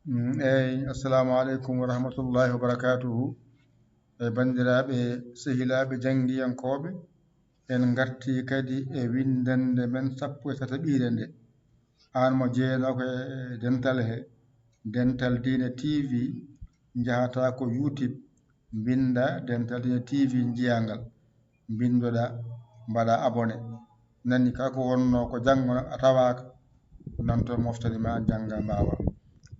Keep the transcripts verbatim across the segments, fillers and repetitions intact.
Mm, eyi, assalamu aleykum wa rahmatullahi wa barakatuhu. E banndiraaɓe, sehilaaɓe janngiyankooɓe, en ngartii kadi e winndannde men sappo e tataɓiire nde. Aan mo jeyanooka e dental he, Dental Diine T V, njahataa ko YouTube, mbinndaa Dental Diine T V njiyaa ngal. Mbinndoɗaa, mbaɗaa abonné. Nani ka ko wonnoo ko janngo a tawaaka, nan toon moftani ma jannga mbaawa.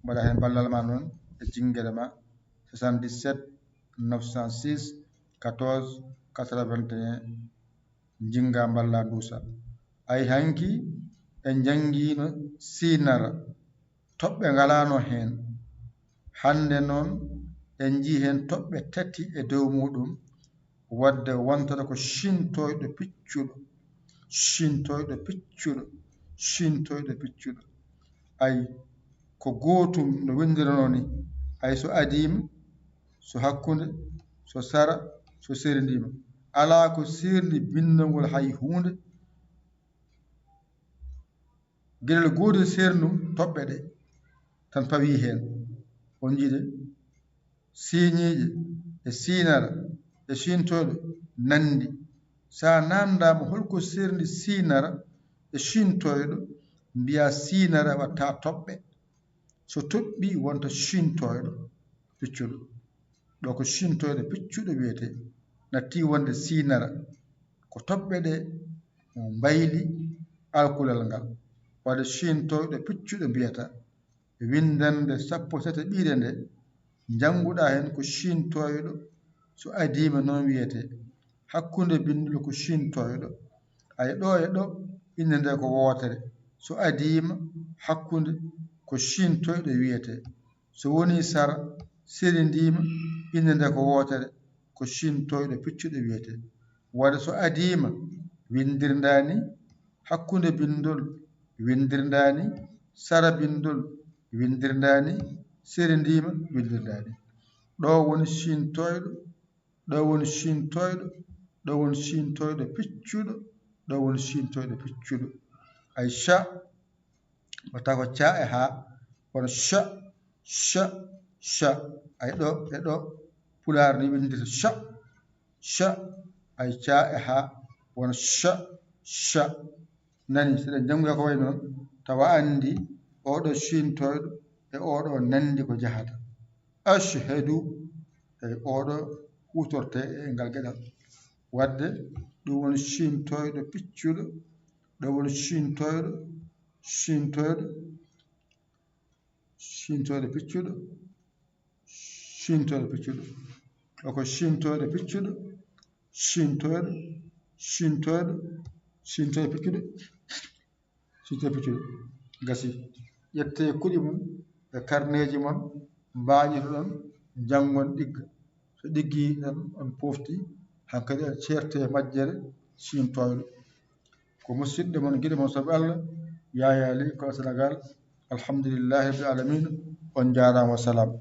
Mbaɗaa heen ballal ma noon e jinngere ma soixante-dix-sept neuf cent six quatorze quatre-vingt-un, njinnga mballa nduusa. Ay hanki en njanngiino siinara, toɓɓe ngalaano heen. Hannde noon en njii heen toɓɓe tati e dow muuɗum, wadde wontata ko ciintoyɗo piccuɗo, ciintoyɗo piccuɗo, ciintoyɗo piccuɗo. Ay, ko gootum no winndiranoo ni, ay so adiima, so hakkunde, so sara, so seerndiima. Alaa ko seerndi binndol ngol hay huunde. Geɗel gootel seerndum toɓɓe ɗe, tan pawii heen. On njiide siiñiiɗe e siinara e ciintoyɗo nanndi. So a naamndaama hol ko seerndi siinara e ciintoyɗo, mbiyaa siinara waɗta toɓɓe. So toɓɓii wonta ciintoyɗo piccuɗo. Ɗo ko ciintoyɗo piccuɗo wiyetee. Nattii wonde siinara. Ko toɓɓe ɗe mbayli alkulal ngal. Waɗde ciintoyɗo piccuɗo mbiyata. Winndannde sappo tataɓiire nde, njannguɗaa heen ko ciintoyɗo, so adiima noon wiyetee. Hakkunde binndol ko ciintoyɗo. Ay ɗo e ɗo, innde nde ko wootere. So adiima, hakkunde, ko ciintoyɗo wiyetee. So wonii sara, seerndiima, innde nde ko wootere, ko ciintoyɗo piccuɗo wiyetee. Waɗde so adiima, winndirndaa ni, hakkunde binndol, winndirndaa ni, sara binndol, winndirndaa ni, seerndiima, winndirndaa ni. Ɗo woni ciintoyɗo, ɗo woni ciintoyɗo, ɗo woni ciintoyɗo piccuɗo, ɗo woni ciintoyɗo piccuɗo. Ay ca, wata ko ca e ha, kono ca, ca, ca. Ay ɗo e ɗo, Pulaar ni winndirta ca, ca. Ay ca e ha, wona ca, ca. Nani, so ɗen janngoya ko wayi noon, tawa anndi oɗo ciintoyɗo e oɗo nanndi ko jahata. Ashhadu, e oɗo huutorte e ngal geɗal. Waɗde, ɗum woni ciintoyɗo piccuɗo, ɗo woni ciintoyɗo, ciintoyɗo, ciintoyɗo piccuɗo, ciintoyɗo piccuɗo. Ɗo ko ciintoyɗo piccuɗo, ciintoyɗo, ciintoyɗo, ciintoyɗo piccuɗo, ciintoyɗo piccuɗo. Gasi. Ƴettee kuɗi mon e karneeji mon, mbaañitoɗon, njanngon ɗigga. So ɗiggii tan on pofti, hankadi on ceerte e majjere ciintoyɗo. Ko musidɗo mon, giɗo mon, sabu Allah, Yaya Ly, ko Sénégal. Alhamdulillahi rabbil alamina. On njaaraama, wa salaam.